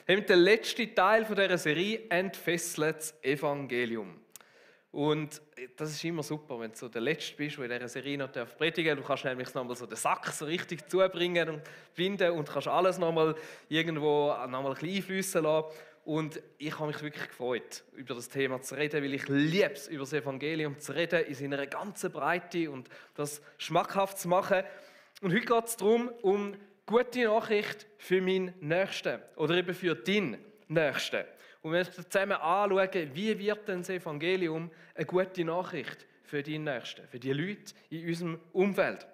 Wir haben den letzten Teil dieser Serie «Entfesseltes Evangelium». Und das ist immer super, wenn du so der Letzte bist, der in dieser Serie noch predigen darf. Du kannst nämlich nochmal so den Sack so richtig zubringen und binden und kannst alles nochmal irgendwo nochmal ein bisschen einfliessen lassen. Und ich habe mich wirklich gefreut, über das Thema zu reden, weil ich liebe es, über das Evangelium zu reden, in seiner ganzen Breite und das schmackhaft zu machen. Und heute geht es darum, um gute Nachricht für meinen Nächsten oder eben für deinen Nächsten. Und wir möchten zusammen anschauen, wie wird denn das Evangelium eine gute Nachricht für deinen Nächsten, für die Leute in unserem Umfeld.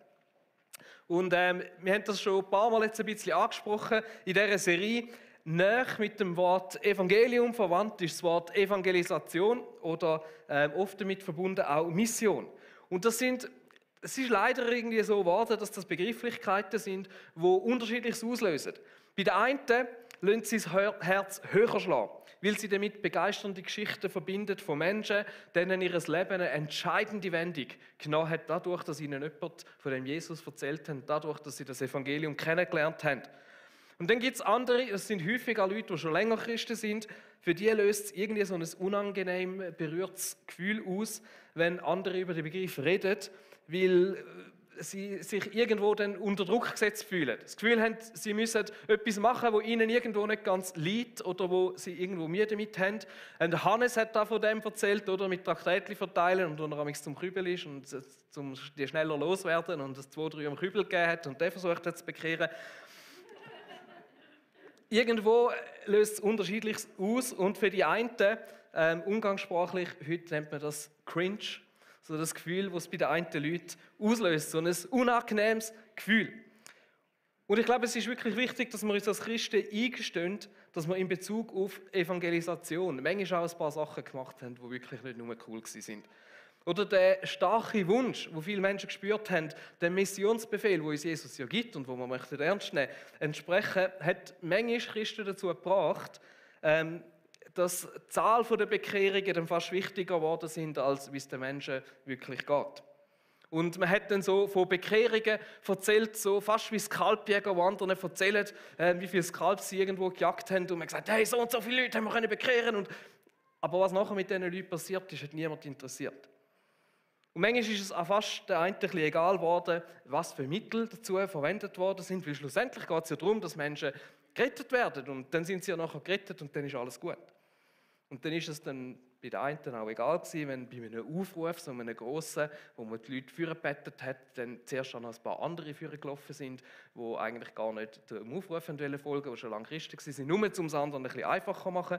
Und wir haben das schon ein paar Mal jetzt ein bisschen angesprochen in dieser Serie. Näher mit dem Wort Evangelium verwandt ist das Wort Evangelisation oder oft damit verbunden auch Mission. Und es ist leider irgendwie so geworden, dass das Begrifflichkeiten sind, die Unterschiedliches auslösen. Bei den einen lassen sie das Herz höher schlagen, weil sie damit begeisternde Geschichten verbinden von Menschen, denen ihr Leben eine entscheidende Wendung genommen hat, dadurch, dass ihnen jemand von dem Jesus erzählt hat, dadurch, dass sie das Evangelium kennengelernt haben. Und dann gibt es andere, das sind häufig auch Leute, die schon länger Christen sind, für die löst es irgendwie so ein unangenehm berührtes Gefühl aus, wenn andere über den Begriff reden, weil sie sich irgendwo dann unter Druck gesetzt fühlen. Das Gefühl haben, sie müssen etwas machen, wo ihnen irgendwo nicht ganz liegt oder wo sie irgendwo Mühe damit haben. Und Hannes hat da von dem erzählt, oder mit Traktätchen verteilen und wenn er zum Kübel ist und zum die schneller loswerden und es 2, 3 am Kübel gegeben hat und der versucht hat zu bekehren. Irgendwo löst es Unterschiedliches aus und für die einen, umgangssprachlich, heute nennt man das cringe, so das Gefühl, das es bei den einen Leuten auslöst, so ein unangenehmes Gefühl. Und ich glaube, es ist wirklich wichtig, dass wir uns als Christen eingestehen, dass wir in Bezug auf Evangelisation manchmal auch ein paar Sachen gemacht haben, die wirklich nicht nur cool waren. Oder der starke Wunsch, den viele Menschen gespürt haben, der Missionsbefehl, den uns Jesus ja gibt und den wir ernst nehmen möchten, entsprechen, hat manche Christen dazu gebracht, dass die Zahl der Bekehrungen dann fast wichtiger geworden sind, als wie es den Menschen wirklich geht. Und man hat dann so von Bekehrungen erzählt, so fast wie Skalpjäger, die anderen erzählen, wie viele Skalps sie irgendwo gejagt haben. Und man hat gesagt, hey, so und so viele Leute haben wir bekehren. Aber was nachher mit diesen Leuten passiert ist, hat niemand interessiert. Und manchmal ist es auch fast ein bisschen egal geworden, was für Mittel dazu verwendet worden sind, weil schlussendlich geht es ja darum, dass Menschen gerettet werden und dann sind sie ja nachher gerettet und dann ist alles gut. Und dann ist es dann bei den einen auch egal gewesen, wenn bei einem Aufruf, so einem grossen, wo man die Leute vorgebettet hat, dann zuerst noch ein paar andere vorgelaufen sind, die eigentlich gar nicht dem Aufruf folgen wollten, die schon lange Christen waren, nur um es anderen ein bisschen einfacher zu machen.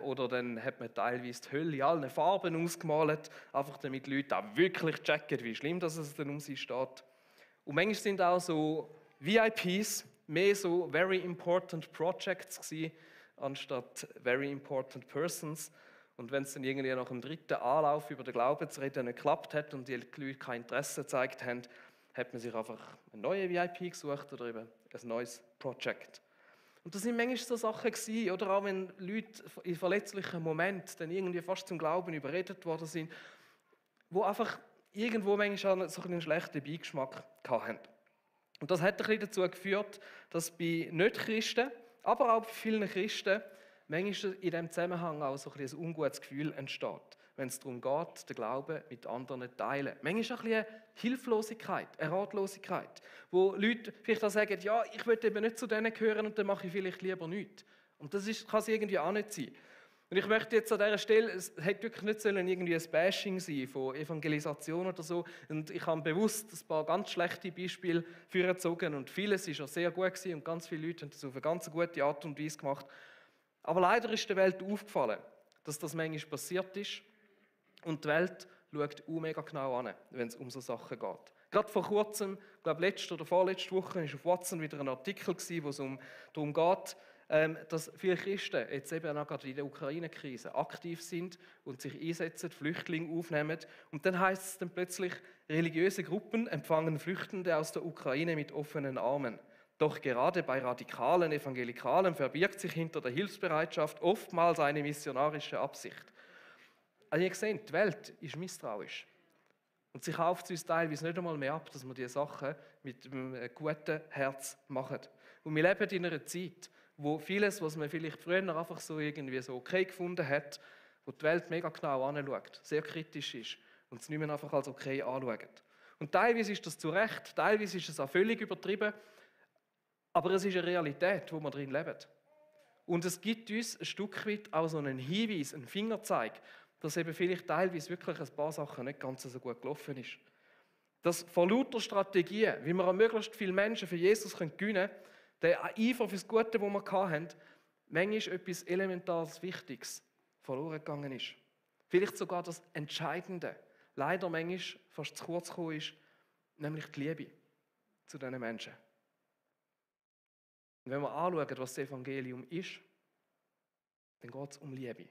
Oder dann hat man teilweise die Hölle in allen Farben ausgemalt, einfach damit die Leute auch wirklich checken, wie schlimm das es dann um sie steht. Und manchmal sind auch so VIPs mehr so Very Important Projects gewesen, anstatt Very Important Persons. Und wenn es dann irgendwie nach dem 3. Anlauf über den Glauben zu reden nicht geklappt hat und die Leute kein Interesse gezeigt haben, hat man sich einfach einen neuen VIP gesucht oder eben ein neues Project. Und das sind manchmal so Sachen gewesen, oder auch wenn Leute in verletzlichen Momenten dann irgendwie fast zum Glauben überredet worden sind, wo einfach irgendwo manchmal so einen schlechten Beigeschmack hatten. Und das hat ein bisschen dazu geführt, dass bei Nicht-Christen, aber auch bei vielen Christen, manchmal in diesem Zusammenhang auch so ein ungutes Gefühl entsteht, wenn es darum geht, den Glauben mit anderen zu teilen. Manchmal auch ein bisschen Hilflosigkeit, eine Ratlosigkeit, wo Leute vielleicht auch sagen, ja, ich will eben nicht zu denen gehören und dann mache ich vielleicht lieber nichts. Und das kann es irgendwie auch nicht sein. Und ich möchte jetzt an dieser Stelle, es hätte wirklich nicht irgendwie ein Bashing sein von Evangelisation oder so. Und ich habe bewusst ein paar ganz schlechte Beispiele vorgezogen und vieles war auch sehr gut gewesen und ganz viele Leute haben das auf eine ganz gute Art und Weise gemacht. Aber leider ist der Welt aufgefallen, dass das manchmal passiert ist. Und die Welt schaut mega genau an, wenn es um so Sachen geht. Gerade vor kurzem, ich glaube letzte oder vorletzte Woche, war auf Watson wieder ein Artikel, wo es darum geht, dass viele Christen jetzt eben auch gerade in der Ukraine-Krise aktiv sind und sich einsetzen, Flüchtlinge aufnehmen. Und dann heisst es dann plötzlich, religiöse Gruppen empfangen Flüchtende aus der Ukraine mit offenen Armen. Doch gerade bei radikalen Evangelikalen verbirgt sich hinter der Hilfsbereitschaft oftmals eine missionarische Absicht. Also ihr seht, die Welt ist misstrauisch. Und sie kauft es uns teilweise nicht einmal mehr ab, dass wir diese Sachen mit einem guten Herz machen. Und wir leben in einer Zeit, wo vieles, was man vielleicht früher einfach so irgendwie so okay gefunden hat, wo die Welt mega genau anschaut, sehr kritisch ist und es nicht mehr einfach als okay anschaut. Und teilweise ist das zu Recht, teilweise ist es auch völlig übertrieben, aber es ist eine Realität, wo wir drin leben. Und es gibt uns ein Stück weit auch so einen Hinweis, einen Fingerzeig, dass eben vielleicht teilweise wirklich ein paar Sachen nicht ganz so gut gelaufen ist. Dass vor lauter Strategien, wie wir an möglichst viele Menschen für Jesus gewinnen können, der Eifer für das Gute, das wir hatten, manchmal etwas Elementares, Wichtiges verloren gegangen ist. Vielleicht sogar das Entscheidende, leider manchmal fast zu kurz gekommen ist, nämlich die Liebe zu diesen Menschen. Und wenn wir anschauen, was das Evangelium ist, dann geht es um Liebe.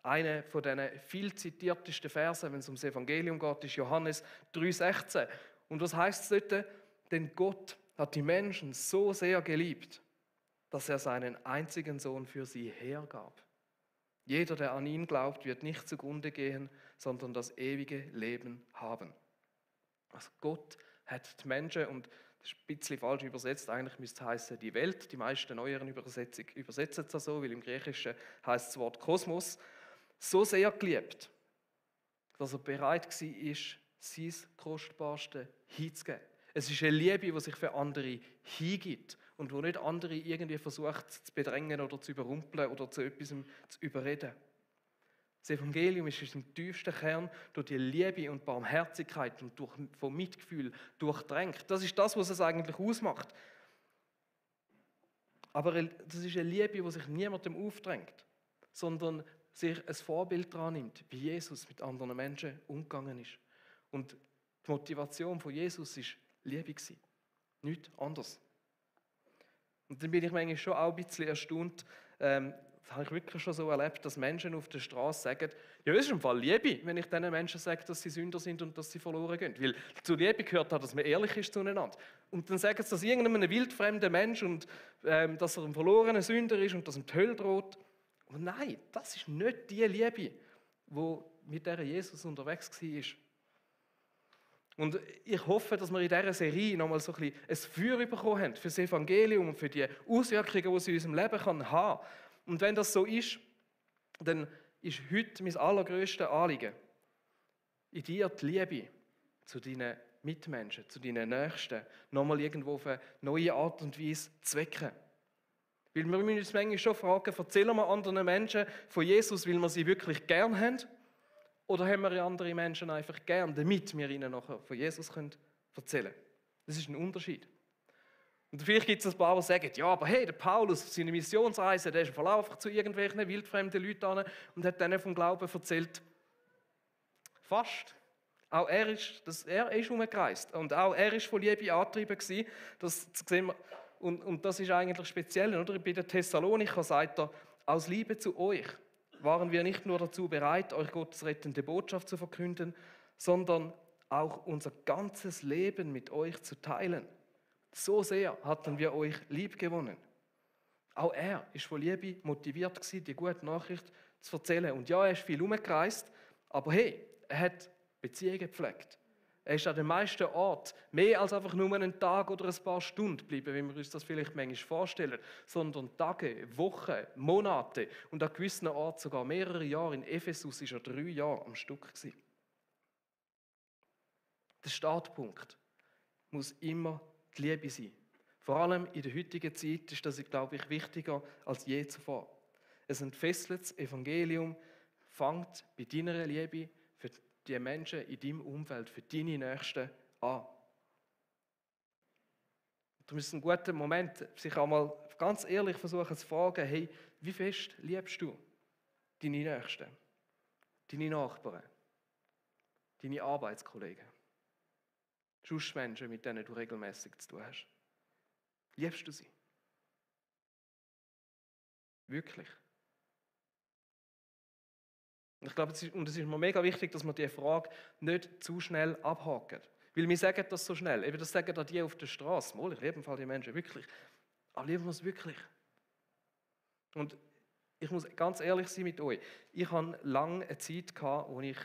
Einer von den viel zitiertesten Versen, wenn es ums Evangelium geht, ist Johannes 3,16. Und was heißt es dort? Denn Gott hat die Menschen so sehr geliebt, dass er seinen einzigen Sohn für sie hergab. Jeder, der an ihn glaubt, wird nicht zugrunde gehen, sondern das ewige Leben haben. Also Gott hat die Menschen, und das ist ein bisschen falsch übersetzt, eigentlich müsste es heißen die Welt. Die meisten neueren Übersetzungen übersetzen es so, weil im Griechischen heißt das Wort Kosmos, so sehr geliebt, dass er bereit war, sein Kostbarste hinzugeben. Es ist eine Liebe, die sich für andere hingibt und wo nicht andere irgendwie versucht zu bedrängen oder zu überrumpeln oder zu etwas zu überreden. Das Evangelium ist im tiefsten Kern durch die Liebe und Barmherzigkeit und vom Mitgefühl durchdrängt. Das ist das, was es eigentlich ausmacht. Aber das ist eine Liebe, die sich niemandem aufdrängt, sondern sich ein Vorbild daran nimmt, wie Jesus mit anderen Menschen umgegangen ist. Und die Motivation von Jesus war Liebe, nichts anderes. Und dann bin ich manchmal schon auch ein bisschen erstaunt, das habe ich wirklich schon so erlebt, dass Menschen auf der Straße sagen, ja, das ist im Fall Liebe, wenn ich diesen Menschen sage, dass sie Sünder sind und dass sie verloren gehen. Weil zu Liebe gehört hat, dass man ehrlich ist zueinander. Und dann sagen sie das irgendeinem wildfremden Mensch und dass er ein verlorener Sünder ist und dass ihm die Hölle droht. Aber nein, das ist nicht die Liebe, die mit der Jesus unterwegs war. Und ich hoffe, dass wir in dieser Serie nochmal so ein Feuer bekommen haben für das Evangelium und für die Auswirkungen, die es in unserem Leben haben kann. Und wenn das so ist, dann ist heute mein allergrößtes Anliegen, in dir die Liebe zu deinen Mitmenschen, zu deinen Nächsten, nochmal irgendwo auf eine neue Art und Weise zu wecken. Weil wir müssen uns manchmal schon fragen, erzählen wir anderen Menschen von Jesus, weil wir sie wirklich gern haben? Oder haben wir andere Menschen einfach gern, damit wir ihnen nachher von Jesus erzählen können? Das ist ein Unterschied. Und vielleicht gibt es ein paar, die sagen, ja, aber hey, der Paulus auf seiner Missionsreise, der ist einfach zu irgendwelchen wildfremden Leuten hin und hat denen vom Glauben erzählt. Fast. Auch er ist umgereist und auch er ist von Liebe angetrieben gewesen. Das sehen wir. Und das ist eigentlich speziell, oder? Bei den Thessalonicher sagt er, aus Liebe zu euch waren wir nicht nur dazu bereit, euch Gottes rettende Botschaft zu verkünden, sondern auch unser ganzes Leben mit euch zu teilen. So sehr hatten wir euch lieb gewonnen. Auch er ist von Liebe motiviert gewesen, die gute Nachricht zu erzählen. Und ja, er ist viel umgereist, aber hey, er hat Beziehungen gepflegt. Er ist an den meisten Orten mehr als einfach nur einen Tag oder ein paar Stunden geblieben, wie wir uns das vielleicht manchmal vorstellen, sondern Tage, Wochen, Monate und an gewissen Orten sogar mehrere Jahre. In Ephesus war er 3 Jahre am Stück gewesen. Der Startpunkt muss immer die Liebe sein. Vor allem in der heutigen Zeit ist das, glaube ich, wichtiger als je zuvor. Ein entfesseltes Evangelium fängt bei deiner Liebe für die Menschen in deinem Umfeld, für deine Nächsten an. Du musst einen guten Moment sich einmal ganz ehrlich versuchen zu fragen, hey, wie fest liebst du deine Nächsten, deine Nachbarn, deine Arbeitskollegen, sonst Menschen, mit denen du regelmäßig zu tun hast? Liebst du sie? Wirklich? Ich glaube, es ist mir mega wichtig, dass wir diese Frage nicht zu schnell abhaken. Weil wir sagen das so schnell. Eben das sagen da die auf der Straße. Mal, ich liebe im Fall die Menschen wirklich. Aber lieben wir es wirklich? Und ich muss ganz ehrlich sein mit euch. Ich hatte lange eine Zeit, wo ich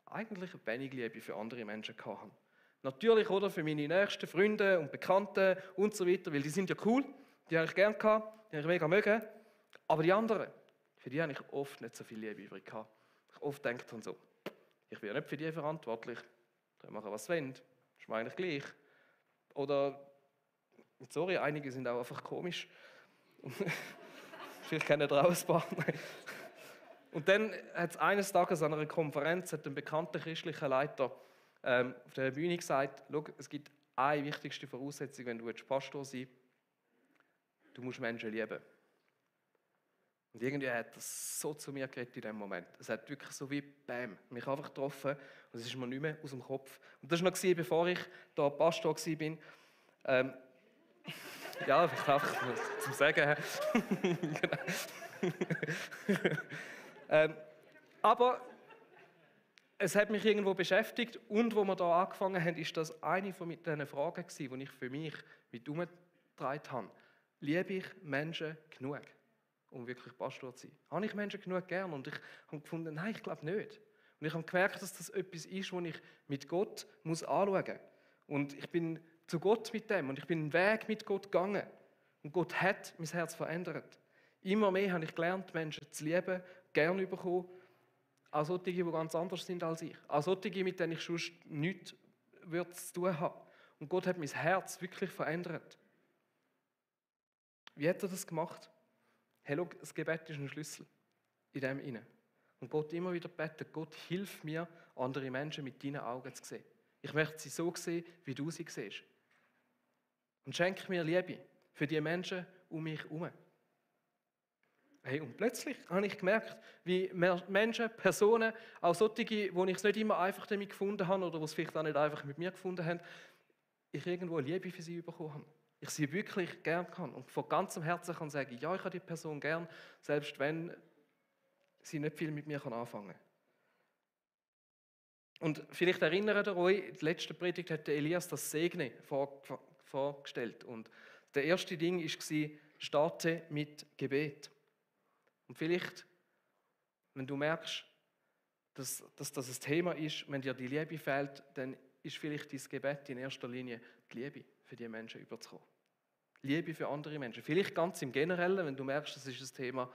eigentlich wenig Liebe für andere Menschen hatte. Natürlich, oder, für meine nächsten Freunde und Bekannte und so weiter, weil die sind ja cool, die habe ich gerne gehabt. die habe ich mega mögen. Aber die anderen, für die habe ich oft nicht so viel Liebe übrig gehabt. Ich oft denke dann so, ich bin ja nicht für die verantwortlich. Die machen, was sie wollen. Das ist mir eigentlich gleich. Oder, sorry, einige sind auch einfach komisch. Vielleicht kennen ihr auch ein paar. Und dann hat es eines Tages an einer Konferenz hat ein bekannter christlicher Leiter auf der Bühne gesagt, schau, es gibt eine wichtigste Voraussetzung, wenn du Pastor sein willst, du musst Menschen lieben. Und irgendwie hat das so zu mir geredet in dem Moment. Es hat wirklich so wie Bäm, mich einfach getroffen und es ist mir nicht mehr aus dem Kopf. Und das war noch, bevor ich da Pastor war. Ja, ich einfach zum Sagen. Aber es hat mich irgendwo beschäftigt und wo wir da angefangen haben, ist das eine von diesen Fragen gewesen, die ich für mich mit umgetragen habe. Liebe ich Menschen genug, um wirklich Pastor zu sein? Habe ich Menschen genug gern? Und ich habe gefunden, nein, ich glaube nicht. Und ich habe gemerkt, dass das etwas ist, was ich mit Gott anschauen muss. Und ich bin zu Gott mit dem und ich bin einen Weg mit Gott gegangen. Und Gott hat mein Herz verändert. Immer mehr habe ich gelernt, Menschen zu lieben, gerne bekommen. Auch solche, die ganz anders sind als ich. Auch solche, mit denen ich sonst nichts zu tun habe. Und Gott hat mein Herz wirklich verändert. Wie hat er das gemacht? Hey, schau, das Gebet ist ein Schlüssel in dem inne. Und Gott immer wieder beten, Gott, hilf mir, andere Menschen mit deinen Augen zu sehen. Ich möchte sie so sehen, wie du sie siehst. Und schenk mir Liebe für die Menschen um mich herum. Hey, und plötzlich habe ich gemerkt, wie Menschen, Personen, auch solche, wo ich es nicht immer einfach damit gefunden habe oder die es vielleicht auch nicht einfach mit mir gefunden haben, ich irgendwo Liebe für sie bekommen habe. Ich sie wirklich gern kann und von ganzem Herzen kann sagen, ja, ich habe die Person gern, selbst wenn sie nicht viel mit mir anfangen kann. Und vielleicht erinnert ihr euch, die letzte Predigt hat Elias das Segnen vorgestellt. Und der erste Ding war, starte mit Gebet. Und vielleicht, wenn du merkst, dass das ein Thema ist, wenn dir die Liebe fehlt, dann ist vielleicht dein Gebet in erster Linie die Liebe für die Menschen überzukommen. Liebe für andere Menschen. Vielleicht ganz im Generellen, wenn du merkst, das ist ein Thema,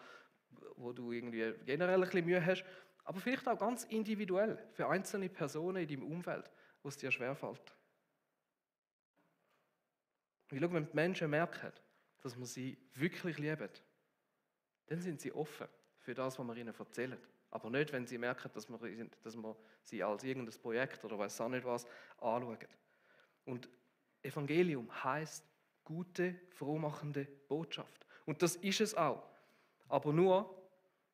wo du irgendwie generell ein bisschen Mühe hast, aber vielleicht auch ganz individuell für einzelne Personen in deinem Umfeld, wo es dir schwerfällt. Weil schau, wenn die Menschen merken, dass wir sie wirklich lieben, dann sind sie offen für das, was wir ihnen erzählen. Aber nicht, wenn sie merken, dass wir sie als irgendein Projekt oder weiß auch nicht was anschauen. Und Evangelium heisst gute, frohmachende Botschaft. Und das ist es auch. Aber nur,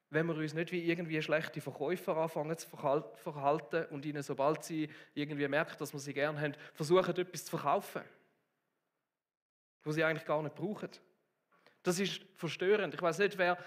wenn wir uns nicht wie irgendwie schlechte Verkäufer anfangen zu verhalten und ihnen, sobald sie irgendwie merken, dass wir sie gerne haben, versuchen, etwas zu verkaufen, was sie eigentlich gar nicht brauchen. Das ist verstörend. Ich weiß nicht, wer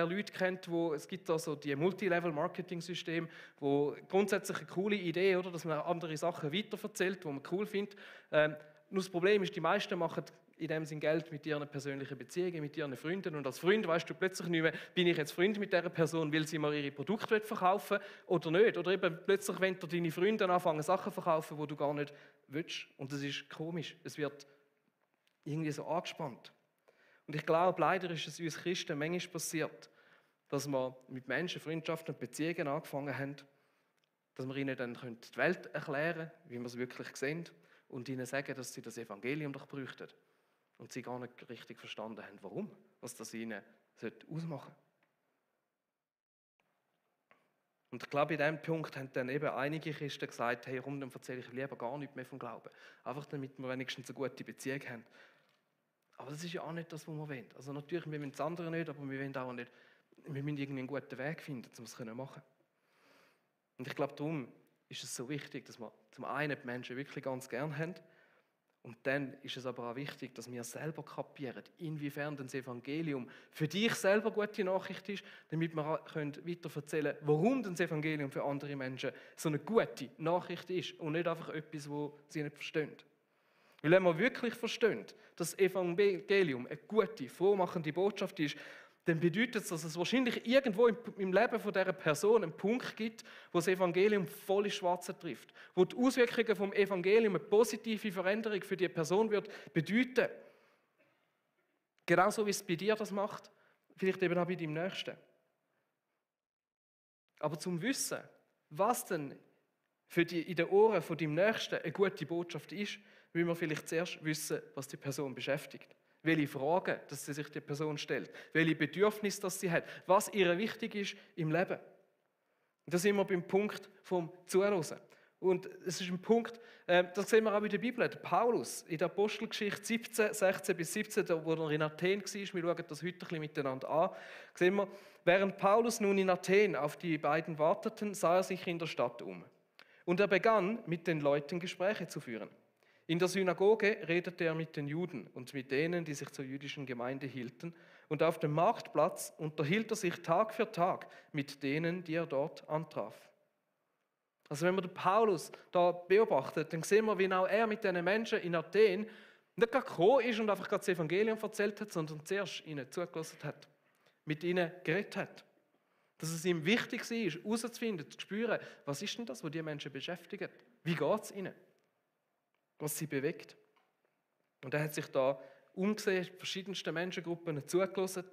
Leute kennt, es gibt da so die Multilevel-Marketing-Systeme, wo grundsätzlich eine coole Idee, oder, dass man andere Sachen weiterverzählt, die man cool findet. Nur das Problem ist, die meisten machen in dem Sinn Geld mit ihren persönlichen Beziehungen, mit ihren Freunden. Und als Freund weißt du plötzlich nicht mehr, bin ich jetzt Freund mit dieser Person, weil sie mir ihre Produkte verkaufen oder nicht. Oder eben plötzlich, wenn dir deine Freunde anfangen, Sachen zu verkaufen, die du gar nicht willst. Und das ist komisch. Es wird irgendwie so angespannt. Und ich glaube, leider ist es uns Christen manchmal passiert, dass wir mit Menschen Freundschaften und Beziehungen angefangen haben, dass wir ihnen dann die Welt erklären können, wie wir es wirklich sehen, und ihnen sagen, dass sie das Evangelium doch bräuchten. Und sie gar nicht richtig verstanden haben, warum, was das ihnen ausmachen sollte. Und ich glaube, in diesem Punkt haben dann eben einige Christen gesagt, hey, warum, dann erzähle ich lieber gar nicht mehr vom Glauben. Einfach damit wir wenigstens eine gute Beziehung haben. Aber das ist ja auch nicht das, was wir wollen. Also natürlich, wir wollen das andere nicht, aber wir wollen auch nicht, wir müssen irgendwie einen guten Weg finden, um es machen können. Und ich glaube, darum ist es so wichtig, dass wir zum einen die Menschen wirklich ganz gern haben. Und dann ist es aber auch wichtig, dass wir selber kapieren, inwiefern das Evangelium für dich selber gute Nachricht ist, damit wir weiter erzählen können, warum das Evangelium für andere Menschen so eine gute Nachricht ist und nicht einfach etwas, das sie nicht verstehen. Weil wenn wir wirklich verstehen, dass das Evangelium eine gute, frohmachende Botschaft ist, dann bedeutet es, dass es wahrscheinlich irgendwo im Leben von dieser Person einen Punkt gibt, wo das Evangelium voll ins Schwarze trifft. Wo die Auswirkungen vom Evangelium eine positive Veränderung für die Person wird bedeuten. Genauso wie es bei dir das macht, vielleicht eben auch bei deinem Nächsten. Aber zum Wissen, was denn in den Ohren von deinem Nächsten eine gute Botschaft ist, will man vielleicht zuerst wissen, was die Person beschäftigt. Welche Fragen, dass sie sich die Person stellt. Welche Bedürfnisse, dass sie hat. Was ihr wichtig ist im Leben. Und da sind wir beim Punkt vom Zuhören. Und es ist ein Punkt, das sehen wir auch in der Bibel. Der Paulus in der Apostelgeschichte 17, 16 bis 17, wo er in Athen war, wir schauen das heute ein bisschen miteinander an, sehen wir, während Paulus nun in Athen auf die beiden warteten, sah er sich in der Stadt um. Und er begann, mit den Leuten Gespräche zu führen. In der Synagoge redete er mit den Juden und mit denen, die sich zur jüdischen Gemeinde hielten. Und auf dem Marktplatz unterhielt er sich Tag für Tag mit denen, die er dort antraf. Also wenn wir den Paulus da beobachtet, dann sehen wir, wie auch er mit diesen Menschen in Athen nicht gerade gekommen ist und einfach das Evangelium erzählt hat, sondern zuerst ihnen zugelassen hat, mit ihnen geredet hat. Dass es ihm wichtig war, herauszufinden, zu spüren, was ist denn das, was die Menschen beschäftigt? Wie geht es ihnen? Was sie bewegt? Und er hat sich da umgesehen, verschiedenste Menschengruppen zugelassen,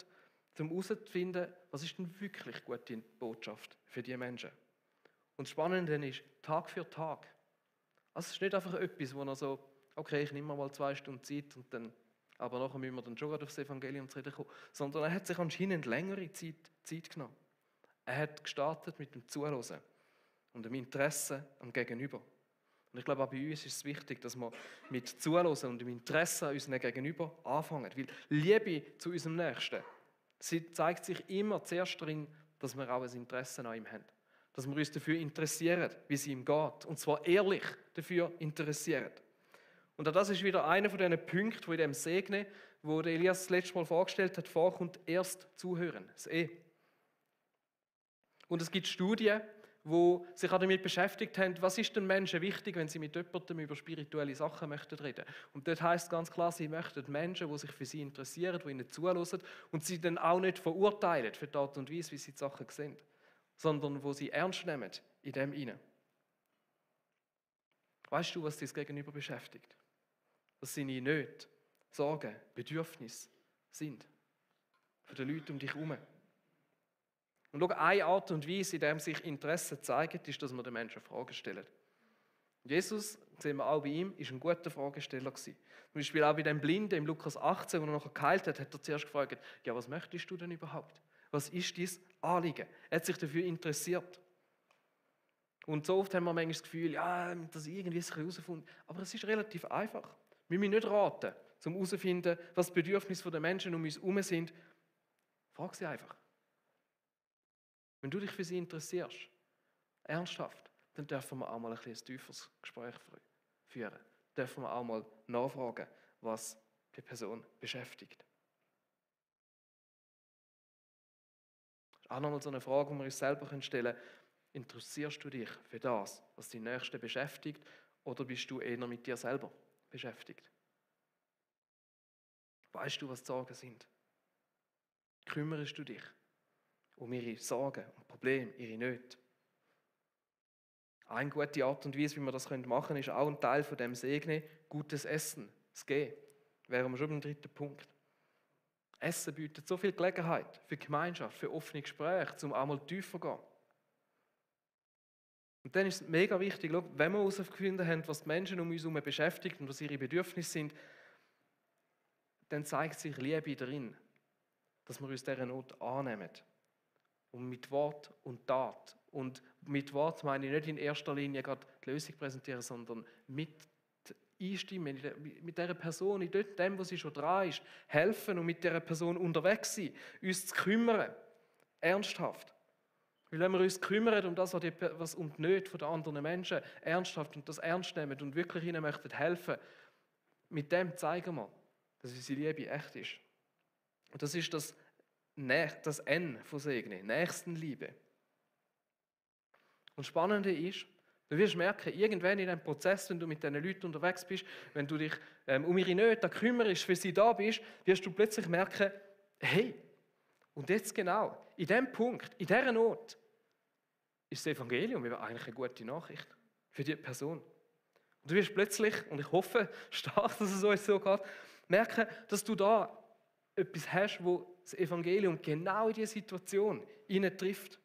um herauszufinden, was ist denn wirklich gute Botschaft für die Menschen. Und das Spannende ist, Tag für Tag. Also es ist nicht einfach etwas, wo er so, okay, ich nehme mal 2 Stunden Zeit und dann, aber nachher müssen wir dann schon aufs Evangelium zu reden kommen. Sondern er hat sich anscheinend längere Zeit genommen. Er hat gestartet mit dem Zuhören und dem Interesse am Gegenüber. Und ich glaube, auch bei uns ist es wichtig, dass wir mit Zuhören und dem Interesse an unserem Gegenüber anfangen. Weil Liebe zu unserem Nächsten, sie zeigt sich immer zuerst darin, dass wir auch ein Interesse an ihm haben. Dass wir uns dafür interessieren, wie es ihm geht. Und zwar ehrlich dafür interessieren. Und auch das ist wieder einer von diesen Punkten, wo in dem Segne, wo der Elias das letzte Mal vorgestellt hat, vorkommt, erst zuhören, das Und es gibt Studien, die sich auch damit beschäftigt haben, was ist den Menschen wichtig, wenn sie mit jemandem über spirituelle Sachen möchten reden. Und dort heisst ganz klar, sie möchten Menschen, die sich für sie interessieren, die ihnen zuhören und sie dann auch nicht verurteilen für die Art und Weise, wie sie die Sachen sehen, sondern wo sie ernst nehmen in dem hinein. Weißt du, was dich Gegenüber beschäftigt? Was seine Nöte, Sorgen, Bedürfnisse sind für die Leute um dich herum. Und schau, eine Art und Weise, in der sich Interesse zeigt, ist, dass wir den Menschen Fragen stellen. Jesus, sehen wir auch bei ihm, ist ein guter Fragesteller gewesen. Zum Beispiel auch bei dem Blinden im Lukas 18, wo er nachher geheilt hat, hat er zuerst gefragt, ja, was möchtest du denn überhaupt? Was ist dein Anliegen? Er hat sich dafür interessiert. Und so oft haben wir manchmal das Gefühl, ja, das irgendwie herausfinden. Aber es ist relativ einfach. Wir müssen nicht raten, um herauszufinden, was die Bedürfnisse der Menschen um uns herum sind. Frag sie einfach. Wenn du dich für sie interessierst, ernsthaft, dann dürfen wir auch mal ein tieferes Gespräch führen. Dürfen wir auch mal nachfragen, was die Person beschäftigt. Das ist auch nochmal so eine Frage, die wir uns selber stellen können. Interessierst du dich für das, was die Nächsten beschäftigt, oder bist du eher mit dir selber beschäftigt? Weißt du, was die Sorgen sind? Kümmerst du dich um ihre Sorgen und Probleme, ihre Nöte? Eine gute Art und Weise, wie wir das machen können, ist auch ein Teil von dem Segne, gutes Essen, das Gehen. Wären wir schon beim 3. Punkt. Essen bietet so viel Gelegenheit für Gemeinschaft, für offene Gespräche, um auch mal tiefer zu gehen. Und dann ist es mega wichtig, wenn wir herausgefunden haben, was die Menschen um uns herum beschäftigt und was ihre Bedürfnisse sind, dann zeigt sich Liebe darin, dass wir uns dieser Not annehmen. Und mit Wort und Tat. Und mit Wort meine ich nicht in erster Linie gerade die Lösung präsentieren, sondern mit einstimmen, mit dieser Person, in dem, wo sie schon dran ist, helfen und mit dieser Person unterwegs sein, uns zu kümmern, ernsthaft. Weil wenn wir uns kümmern um das, was um die Nöte der anderen Menschen, ernsthaft und das ernst nehmen und wirklich ihnen möchten helfen, mit dem zeigen wir, dass unsere Liebe echt ist. Und das ist das N von Segne, Nächstenliebe. Und das Spannende ist, du wirst merken, irgendwann in diesem Prozess, wenn du mit diesen Leuten unterwegs bist, wenn du dich um ihre Nöte kümmerst, für sie da bist, wirst du plötzlich merken, hey, und jetzt genau, in diesem Punkt, in dieser Not, ist das Evangelium eigentlich eine gute Nachricht für die Person. Und du wirst plötzlich, und ich hoffe stark, dass es euch so geht, merken, dass du da etwas hast, wo das Evangelium genau in diese Situation trifft.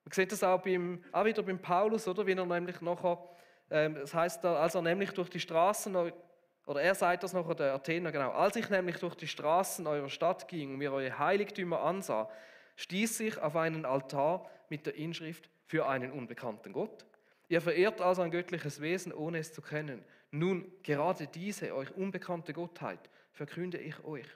Man sieht das auch wieder beim Paulus, oder? Wie er nämlich nachher, das heißt da, als er nämlich durch die Straßen, oder er sagt das nachher der Athener, genau, als ich nämlich durch die Straßen eurer Stadt ging und mir eure Heiligtümer ansah, stieß ich auf einen Altar mit der Inschrift für einen unbekannten Gott. Ihr verehrt also ein göttliches Wesen, ohne es zu kennen. Nun, gerade diese euch unbekannte Gottheit verkünde ich euch.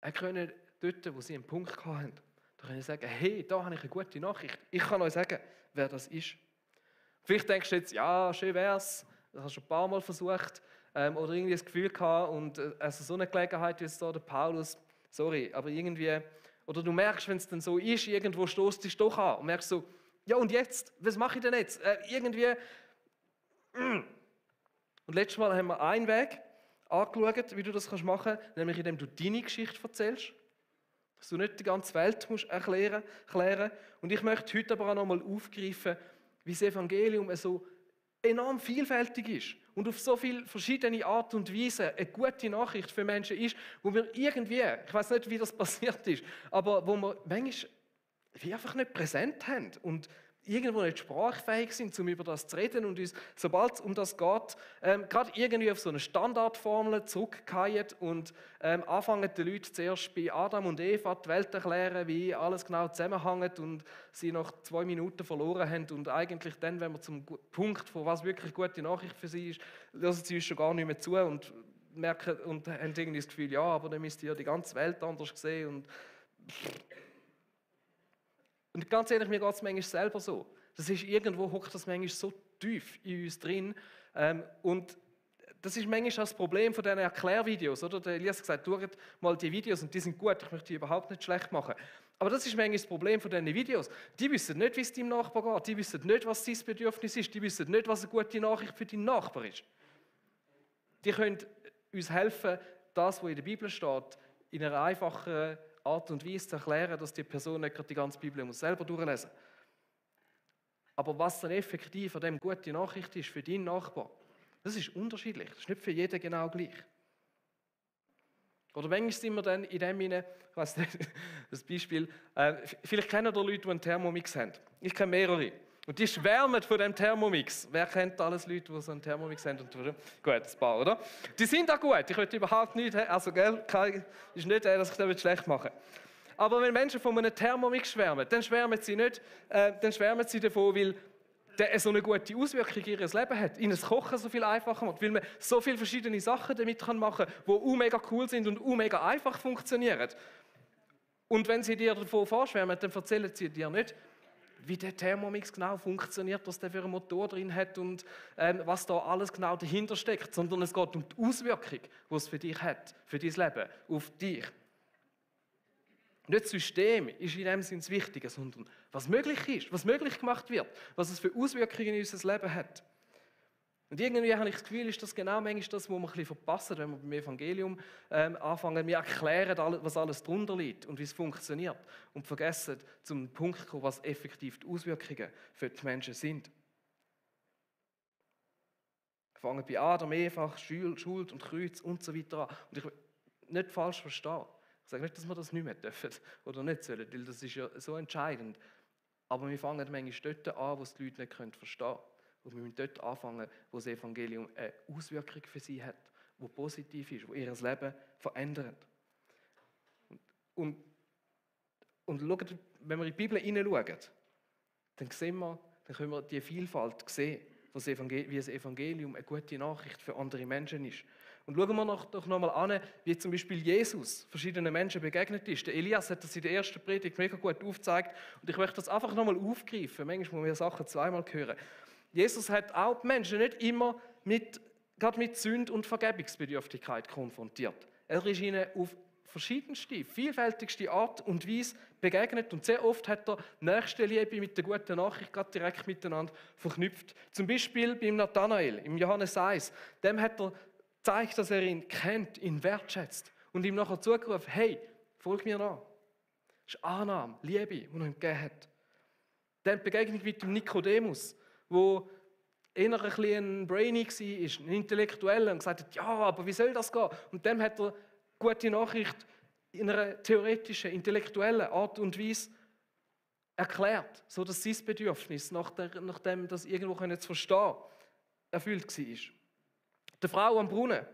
Er können dort, wo sie einen Punkt hatten, da können sie sagen, hey, da habe ich eine gute Nachricht. Ich kann euch sagen, wer das ist. Vielleicht denkst du jetzt, ja, schön wär's, das hast du schon ein paar Mal versucht, oder irgendwie das Gefühl gehabt, und also so eine Gelegenheit wie jetzt da der Paulus, sorry, aber irgendwie, oder du merkst, wenn es dann so ist, irgendwo stoßt dich doch an und merkst so, ja und jetzt, was mache ich denn jetzt? Irgendwie. Und letztes Mal haben wir einen Weg angeschaut, wie du das machen kannst, nämlich indem du deine Geschichte erzählst, dass du nicht die ganze Welt musst erklären. Und ich möchte heute aber auch noch mal aufgreifen, wie das Evangelium so enorm vielfältig ist und auf so viele verschiedene Art und Weise eine gute Nachricht für Menschen ist, wo wir irgendwie, ich weiß nicht, wie das passiert ist, aber wo wir manchmal wie einfach nicht präsent haben und irgendwo nicht sprachfähig sind, um über das zu reden und uns, sobald es um das geht, gerade irgendwie auf so eine Standardformel zurückfallen und anfangen die Leute zuerst bei Adam und Eva die Welt erklären, wie alles genau zusammenhängt und sie nach 2 Minuten verloren haben und eigentlich dann, wenn wir zum Punkt, von was wirklich gute Nachricht für sie ist, lassen sie uns schon gar nicht mehr zu und merken und haben irgendwie das Gefühl, ja, aber dann müsst ihr die ganze Welt anders sehen und ganz ehrlich, mir geht es manchmal selber so. Das ist irgendwo, hockt das manchmal so tief in uns drin. Und das ist manchmal das Problem von diesen Erklärvideos. Oder? Der Elias hat gesagt, schaut mal die Videos und die sind gut, ich möchte die überhaupt nicht schlecht machen. Aber das ist manchmal das Problem von diesen Videos. Die wissen nicht, wie es deinem Nachbar geht. Die wissen nicht, was sein Bedürfnis ist. Die wissen nicht, was eine gute Nachricht für deinen Nachbar ist. Die können uns helfen, das, was in der Bibel steht, in einer einfachen Art und Weise zu erklären, dass die Person nicht gerade die ganze Bibel selber durchlesen muss. Aber was dann effektiv an dem gute Nachricht ist für deinen Nachbar, das ist unterschiedlich. Das ist nicht für jeden genau gleich. Oder manchmal sind wir dann in dem hinein, ich weiss nicht, das Beispiel, vielleicht kennen da Leute, die einen Thermomix haben. Ich kenne mehrere. Und die schwärmen von dem Thermomix. Wer kennt alles Leute, die so einen Thermomix haben? Gut, ein paar, oder? Die sind auch gut. Ich möchte überhaupt nicht, also gell, ist nicht, dass ich das schlecht mache. Aber wenn Menschen von einem Thermomix schwärmen, dann schwärmen sie nicht, dann schwärmen sie davon, weil der so eine gute Auswirkung in ihr Leben hat. Ihnen das Kochen so viel einfacher macht, weil man so viele verschiedene Sachen damit machen kann, die mega cool sind und mega einfach funktionieren. Und wenn sie dir davon vorschwärmen, dann erzählen sie dir nicht, wie der Thermomix genau funktioniert, was der für einen Motor drin hat und was da alles genau dahinter steckt, sondern es geht um die Auswirkung, die es für dich hat, für dein Leben, auf dich. Nicht das System ist in dem Sinne das Wichtige, sondern was möglich ist, was möglich gemacht wird, was es für Auswirkungen in unser Leben hat. Und irgendwie habe ich das Gefühl, ist das genau manchmal das, was wir ein bisschen verpassen, wenn wir beim Evangelium anfangen. Wir erklären, was alles drunter liegt und wie es funktioniert und vergessen, zum Punkt zu kommen, was effektiv die Auswirkungen für die Menschen sind. Fangen bei Adam, Eva, Schuld und Kreuz und so weiter an. Und ich will nicht falsch verstehen. Ich sage nicht, dass wir das nicht mehr dürfen oder nicht sollen, weil das ist ja so entscheidend. Aber wir fangen manchmal dort an, wo es die Leute nicht verstehen können. Und wir müssen dort anfangen, wo das Evangelium eine Auswirkung für sie hat, wo positiv ist, wo ihr Leben verändert. Und schaut, wenn wir in die Bibel hineinschauen, dann können wir die Vielfalt sehen, wie das Evangelium eine gute Nachricht für andere Menschen ist. Und schauen wir doch noch mal an, wie zum Beispiel Jesus verschiedenen Menschen begegnet ist. Der Elias hat das in der ersten Predigt mega gut aufgezeigt und ich möchte das einfach noch mal aufgreifen. Manchmal muss man Sachen zweimal hören. Jesus hat auch die Menschen nicht immer gerade mit Sünde und Vergebungsbedürftigkeit konfrontiert. Er ist ihnen auf verschiedenste, vielfältigste Art und Weise begegnet und sehr oft hat er Nächstenliebe mit der guten Nachricht gerade direkt miteinander verknüpft. Zum Beispiel beim Nathanael, im Johannes 1. Dem hat er gezeigt, dass er ihn kennt, ihn wertschätzt und ihm nachher zugerufen, hey, folg mir nach. Das ist Annahme, Liebe, die er ihm gegeben hat. Dann die Begegnung mit dem Nikodemus, wo eher ein bisschen ein Brainy war, ein Intellektueller und gesagt hat, ja, aber wie soll das gehen? Und dem hat er gute Nachricht in einer theoretischen, intellektuellen Art und Weise erklärt, so dass sein Bedürfnis, nachdem das irgendwo zu verstehen, erfüllt war. Der Frau am Brunnen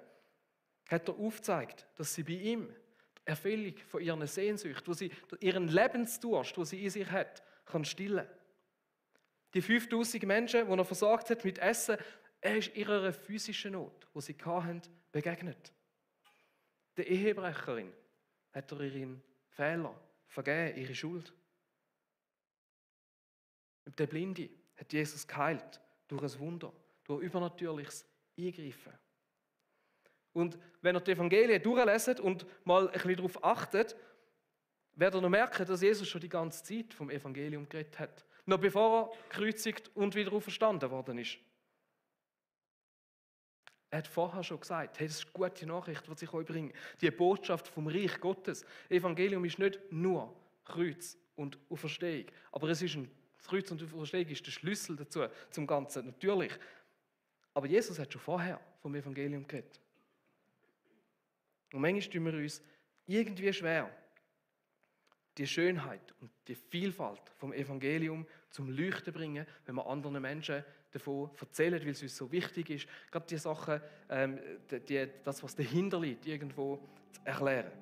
hat er aufgezeigt, dass sie bei ihm die Erfüllung von ihren Sehnsucht, wo sie ihren Lebensdurst, den sie in sich hat, kann stillen. Die 5000 Menschen, die er versorgt hat mit Essen, er ist ihrer physischen Not, die sie hatten, begegnet. Der Ehebrecherin hat er ihren Fehler vergeben, ihre Schuld. Und der Blinde hat Jesus geheilt durch ein Wunder, durch übernatürliches Eingreifen. Und wenn ihr die Evangelien durchlesen und mal ein bisschen darauf achtet, werdet ihr noch merken, dass Jesus schon die ganze Zeit vom Evangelium geredet hat. Noch bevor er gekreuzigt und wieder auferstanden worden ist. Er hat vorher schon gesagt, hey, das ist eine gute Nachricht, die ich euch bringe. Die Botschaft vom Reich Gottes. Evangelium ist nicht nur Kreuz und Auferstehung, aber das Kreuz und Auferstehung ist der Schlüssel dazu, zum Ganzen, natürlich. Aber Jesus hat schon vorher vom Evangelium geredet. Und manchmal tun wir uns irgendwie schwer, die Schönheit und die Vielfalt vom Evangelium zum Leuchten bringen, wenn wir anderen Menschen davon erzählen, weil es uns so wichtig ist, gerade die Sachen, das, was dahinter liegt, irgendwo zu erklären.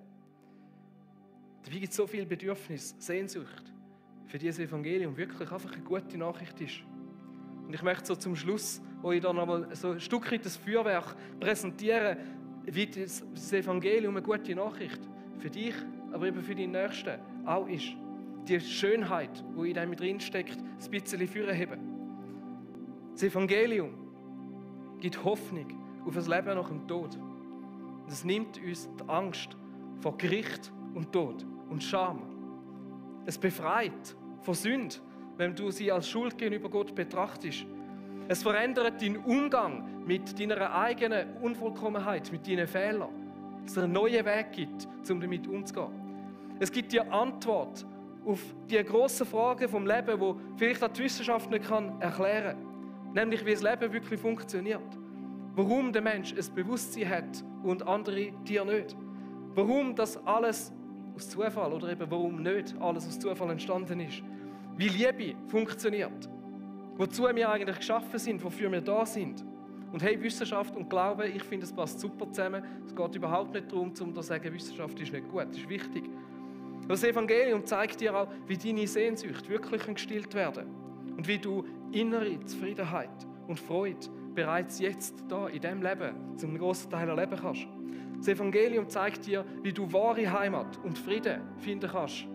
Dabei gibt es so viel Bedürfnis, Sehnsucht, für dieses Evangelium wirklich einfach eine gute Nachricht ist. Und ich möchte so zum Schluss euch dann nochmal so ein Stück weit das Feuerwerk präsentieren, wie das Evangelium eine gute Nachricht für dich, aber eben für die Nächsten auch ist. Die Schönheit, die in dem drin steckt, ein bisschen vorheben. Das Evangelium gibt Hoffnung auf ein Leben nach dem Tod. Es nimmt uns die Angst vor Gericht und Tod und Scham. Es befreit von Sünde, wenn du sie als Schuld gegenüber Gott betrachtest. Es verändert deinen Umgang mit deiner eigenen Unvollkommenheit, mit deinen Fehlern. Dass es einen neuen Weg gibt, um damit umzugehen. Es gibt dir Antwort auf die grossen Fragen vom Leben, die vielleicht auch die Wissenschaft nicht erklären kann. Nämlich, wie das Leben wirklich funktioniert. Warum der Mensch ein Bewusstsein hat und andere Tiere nicht. Warum das alles aus Zufall oder eben warum nicht alles aus Zufall entstanden ist. Wie Liebe funktioniert. Wozu wir eigentlich geschaffen sind, wofür wir da sind. Und hey, Wissenschaft und Glaube, ich finde, es passt super zusammen. Es geht überhaupt nicht darum, zu sagen, Wissenschaft ist nicht gut, das ist wichtig. Das Evangelium zeigt dir auch, wie deine Sehnsucht wirklich gestillt werden kann. Und wie du innere Zufriedenheit und Freude bereits jetzt da in diesem Leben zum grossen Teil erleben kannst. Das Evangelium zeigt dir, wie du wahre Heimat und Frieden finden kannst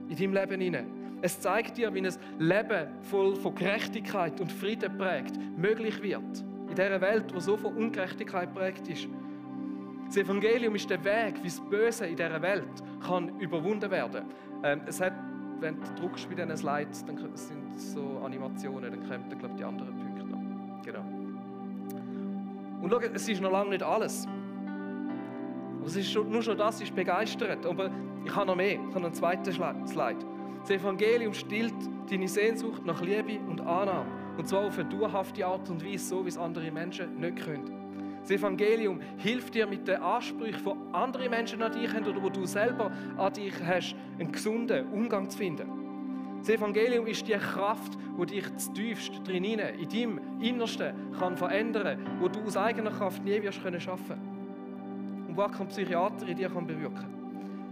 in deinem Leben hinein. Es zeigt dir, wie ein Leben voll von Gerechtigkeit und Frieden prägt, möglich wird. In dieser Welt, die so von Ungerechtigkeit prägt ist. Das Evangelium ist der Weg, wie das Böse in dieser Welt kann überwunden werden kann. Wenn du druckst bei diesen Slides, dann sind so Animationen, dann kommen dann, glaube ich, die anderen Punkte noch. Genau. Und schau, es ist noch lange nicht alles. Es ist nur schon das ist begeistert. Aber ich habe noch mehr. Ich habe einen zweiten Slide. Das Evangelium stillt deine Sehnsucht nach Liebe und Annahme. Und zwar auf eine dauerhafte Art und Weise, so wie es andere Menschen nicht können. Das Evangelium hilft dir mit den Ansprüchen, die andere Menschen an dich haben oder wo du selber an dich hast, einen gesunden Umgang zu finden. Das Evangelium ist die Kraft, die dich tiefst drin, in deinem Innersten kann verändern kann, wo du aus eigener Kraft nie wirst schaffen können. Und was kein Psychiater in dir kann bewirken.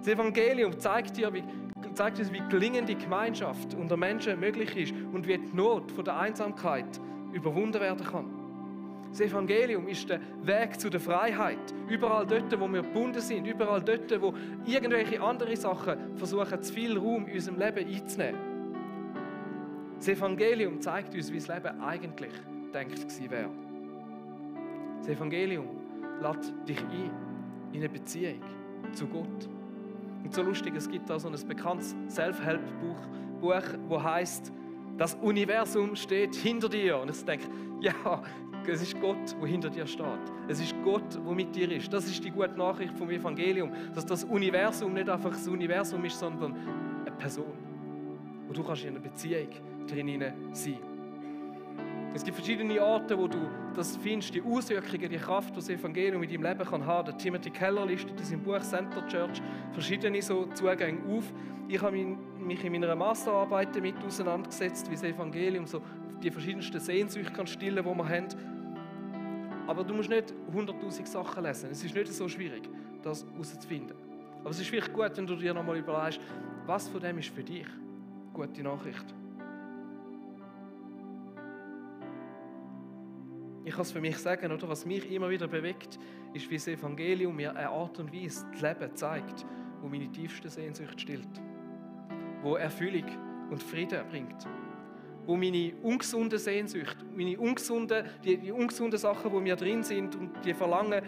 Das Evangelium zeigt uns, wie gelingende Gemeinschaft unter Menschen möglich ist und wie die Not von der Einsamkeit überwunden werden kann. Das Evangelium ist der Weg zu der Freiheit. Überall dort, wo wir gebunden sind, überall dort, wo irgendwelche andere Sachen versuchen, zu viel Raum in unserem Leben einzunehmen. Das Evangelium zeigt uns, wie das Leben eigentlich gedacht gewesen wäre. Das Evangelium lädt dich ein in eine Beziehung zu Gott. Und so lustig, es gibt da so ein bekanntes Self-Help-Buch, das heisst, das Universum steht hinter dir. Und ich denke, ja, es ist Gott, der hinter dir steht. Es ist Gott, der mit dir ist. Das ist die gute Nachricht vom Evangelium, dass das Universum nicht einfach das Universum ist, sondern eine Person, wo du kannst in einer Beziehung drin sein. Es gibt verschiedene Orte, wo du das findest, die Auswirkungen, die Kraft, die das Evangelium in deinem Leben kann haben. Der Timothy Keller listet in seinem Buch Center Church verschiedene so Zugänge auf. Ich habe mich in meiner Masterarbeit damit auseinandergesetzt, wie das Evangelium so die verschiedensten Sehnsüchte kann stillen, die wir haben. Aber du musst nicht 100'000 Sachen lesen. Es ist nicht so schwierig, das herauszufinden. Aber es ist vielleicht gut, wenn du dir nochmal überlegst, was von dem ist für dich gute Nachricht. Ich kann es für mich sagen, oder? Was mich immer wieder bewegt, ist, wie das Evangelium mir eine Art und Weise das Leben zeigt, wo meine tiefste Sehnsucht stillt, wo Erfüllung und Frieden bringt, wo meine ungesunden Sehnsüchte, die ungesunden Sachen, die mir drin sind und die Verlangen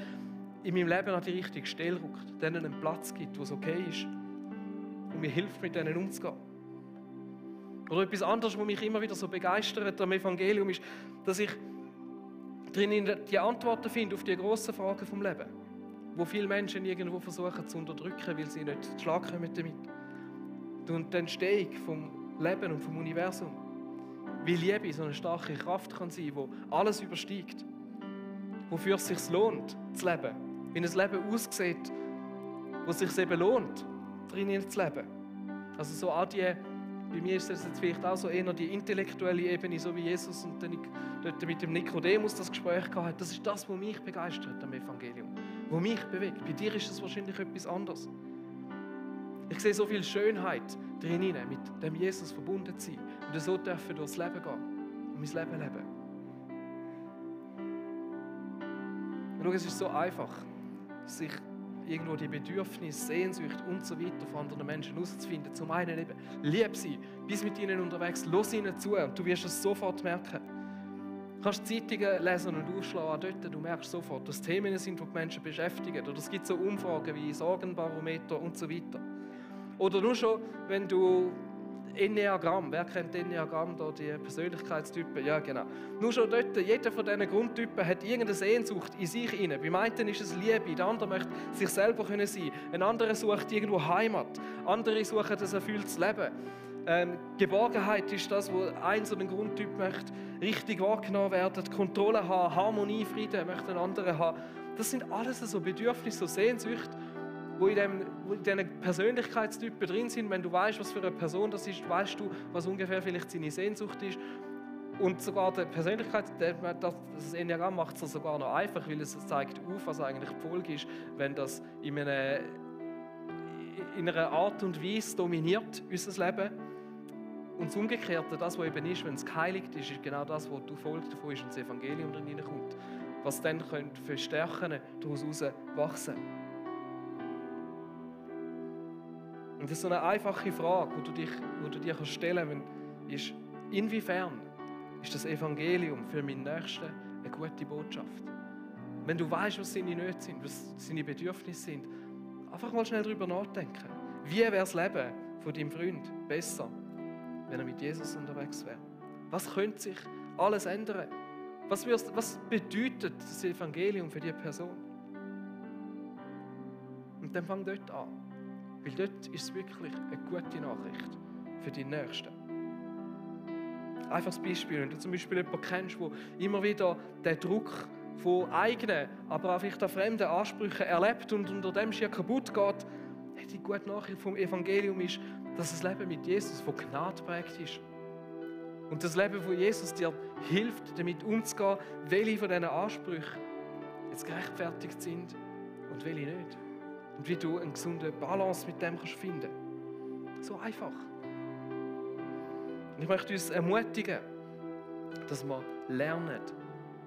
in meinem Leben an die richtige Stelle rückt, denen einen Platz gibt, wo es okay ist und mir hilft, mit denen umzugehen. Oder etwas anderes, was mich immer wieder so begeistert am Evangelium, ist, dass ich drinnen die Antworten finde auf die grossen Fragen vom Leben, wo viele Menschen irgendwo versuchen zu unterdrücken, weil sie nicht zu Schlag kommen damit. Und die Entstehung vom Leben und vom Universum, wie Liebe so eine starke Kraft kann sein, die alles übersteigt, wofür es sich lohnt zu leben, wie ein Leben aussieht, wo es sich eben lohnt, drinnen zu leben. Also so auch bei mir ist das jetzt vielleicht auch so eher die intellektuelle Ebene, so wie Jesus und dann dort mit dem Nikodemus das Gespräch gehabt hat. Das ist das, was mich begeistert am Evangelium, was mich bewegt. Bei dir ist es wahrscheinlich etwas anderes. Ich sehe so viel Schönheit drin, mit dem Jesus verbunden zu sein und so dürfen durchs Leben gehen und mein Leben leben. Und schau, es ist so einfach, sich irgendwo die Bedürfnisse, Sehnsucht und so weiter von anderen Menschen herauszufinden. Zum einen eben, lieb sie, bist mit ihnen unterwegs, los ihnen zu und du wirst es sofort merken. Du kannst Zeitungen lesen und aufschlagen, auch dort, du merkst sofort, dass Themen sind, die die Menschen beschäftigen. Oder es gibt so Umfragen wie Sorgenbarometer und so weiter. Oder nur schon, wenn du Enneagramm, wer kennt Enneagramm da, die Persönlichkeitstypen? Ja, genau. Nur schon dort, jeder von diesen Grundtypen hat irgendeine Sehnsucht in sich inne. Beim einen ist es Liebe, der andere möchte sich selber sein können. Ein anderer sucht irgendwo Heimat. Andere suchen ein erfülltes Leben. Geborgenheit ist das, wo ein so ein Grundtyp möchte, richtig wahrgenommen werden, Kontrolle haben, Harmonie, Frieden möchte ein anderer haben. Das sind alles so Bedürfnisse, so Sehnsüchte, wo in diesen Persönlichkeitstypen drin sind. Wenn du weißt, was für eine Person das ist, weißt du, was ungefähr vielleicht seine Sehnsucht ist. Und sogar die Persönlichkeit, das Enneagramm macht es sogar noch einfach, weil es zeigt auf, was eigentlich die Folge ist, wenn das in einer Art und Weise dominiert, unser Leben. Und das Umgekehrte, das, was eben ist, wenn es geheiligt ist, ist genau das, was die Folge davon ist und das Evangelium drin hineinkommt. Was dann für Stärken daraus wachsen. Und das ist so eine einfache Frage, die du dir stellen kannst, ist, inwiefern ist das Evangelium für meinen Nächsten eine gute Botschaft? Wenn du weißt, was seine Nöte sind, was seine Bedürfnisse sind, einfach mal schnell darüber nachdenken. Wie wäre das Leben von deinem Freund besser, wenn er mit Jesus unterwegs wäre? Was könnte sich alles ändern? Was bedeutet das Evangelium für diese Person? Und dann fang dort an. Weil dort ist es wirklich eine gute Nachricht für die Nächsten. Einfaches Beispiel, wenn du zum Beispiel jemanden kennst, der immer wieder den Druck von eigenen, aber auch vielleicht auch fremden Ansprüchen erlebt und unter dem schier kaputt geht, die gute Nachricht vom Evangelium ist, dass das Leben mit Jesus von Gnade geprägt ist. Und das Leben von Jesus dir hilft, damit umzugehen, welche von diesen Ansprüchen jetzt gerechtfertigt sind und welche nicht. Und wie du eine gesunde Balance mit dem kannst finden. So einfach. Und ich möchte uns ermutigen, dass wir lernen,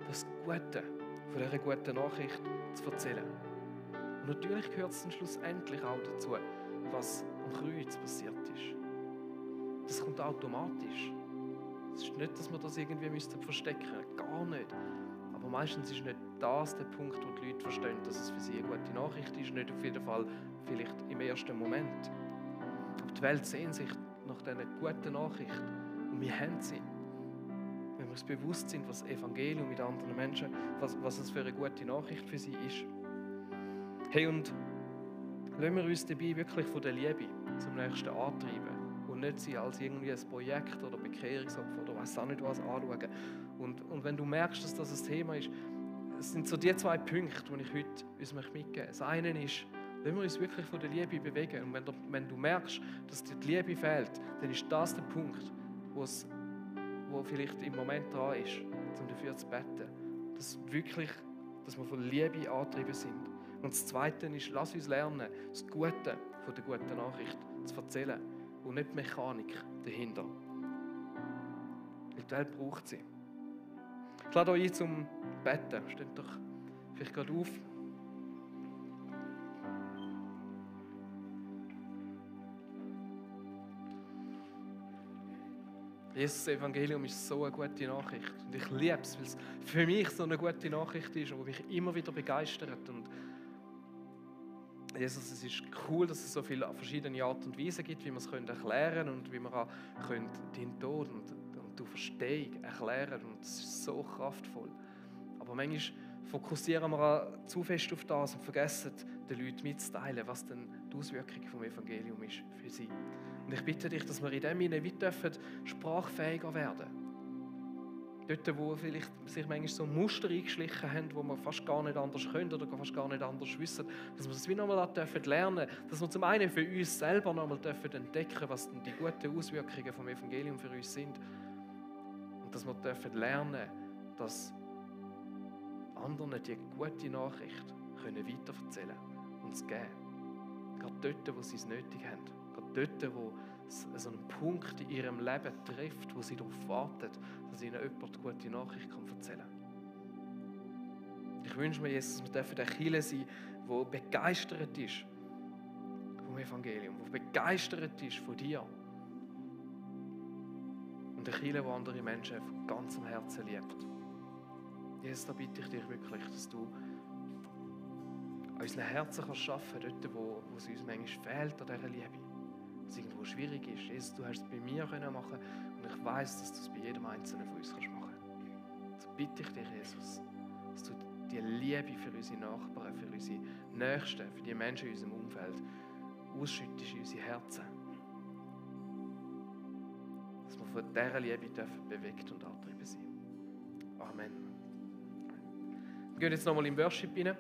das Gute von dieser guten Nachricht zu erzählen. Und natürlich gehört es dann schlussendlich auch dazu, was am Kreuz passiert ist. Das kommt automatisch. Es ist nicht, dass wir das irgendwie verstecken müssen. Gar nicht. Aber meistens ist nicht das der Punkt, wo die Leute verstehen, dass es für sie eine gute Nachricht ist. Nicht auf jeden Fall vielleicht im ersten Moment. Aber die Welt sehnt sich nach dieser guten Nachricht. Und wir haben sie. Wenn wir uns bewusst sind, was das Evangelium mit anderen Menschen, was es für eine gute Nachricht für sie ist. Hey, und lassen wir uns dabei wirklich von der Liebe zum Nächsten antreiben. Und nicht sie als irgendwie ein Projekt oder Bekehrungsopfer oder weiss auch nicht was anschauen. Und wenn du merkst, dass das ein Thema ist, es sind so die 2 Punkte, die ich heute uns mitgeben möchte. Das eine ist, wenn wir uns wirklich von der Liebe bewegen und wenn du merkst, dass dir die Liebe fehlt, dann ist das der Punkt, wo vielleicht im Moment dran ist, um dafür zu beten. Dass wir von Liebe angetrieben sind. Und das Zweite ist, lass uns lernen, das Gute von der guten Nachricht zu erzählen und nicht die Mechanik dahinter. Weil die Welt braucht sie. Ich lade euch ein zum Beten. Steht doch vielleicht gerade auf. Jesus, das Evangelium ist so eine gute Nachricht. Und ich liebe es, weil es für mich so eine gute Nachricht ist und mich immer wieder begeistert. Und Jesus, es ist cool, dass es so viele verschiedene Arten und Weisen gibt, wie wir es erklären können und wie wir auch deinen Tod und die Verstehung erklären. Und es ist so kraftvoll. Aber manchmal fokussieren wir auch zu fest auf das und vergessen, den Leuten mitzuteilen, was denn die Auswirkung vom Evangelium ist für sie. Und ich bitte dich, dass wir in dem Sinne weit sprachfähiger werden. Dort, wo vielleicht sich manchmal so Muster eingeschlichen haben, wo wir fast gar nicht anders können oder fast gar nicht anders wissen, dass wir das wie nochmal lernen dürfen, dass wir zum einen für uns selber nochmal entdecken dürfen, was denn die guten Auswirkungen vom Evangelium für uns sind. Und dass wir lernen, dass anderen die gute Nachricht weiterverzählen können und es geben. Gerade dort, wo sie es nötig haben. Gerade dort, wo es so einen Punkt in ihrem Leben trifft, wo sie darauf warten, dass ihnen jemand die gute Nachricht erzählen kann. Ich wünsche mir, Jesus, wir dürfen eine Kirche sein, die begeistert ist vom Evangelium, die begeistert ist von dir. Und eine Kirche, die andere Menschen von ganzem Herzen liebt. Jesus, da bitte ich dich wirklich, dass du unsere Herzen schaffen kannst, dort, wo es uns manchmal fehlt an dieser Liebe. Was irgendwo schwierig ist. Jesus, du hast es bei mir machen können und ich weiss, dass du es bei jedem Einzelnen von uns machen kannst. So bitte ich dich, Jesus, dass du die Liebe für unsere Nachbarn, für unsere Nächsten, für die Menschen in unserem Umfeld ausschüttest in unsere Herzen. Dass wir von dieser Liebe bewegt und angetrieben sein. Amen. Wir gehen jetzt nochmal im Worship rein.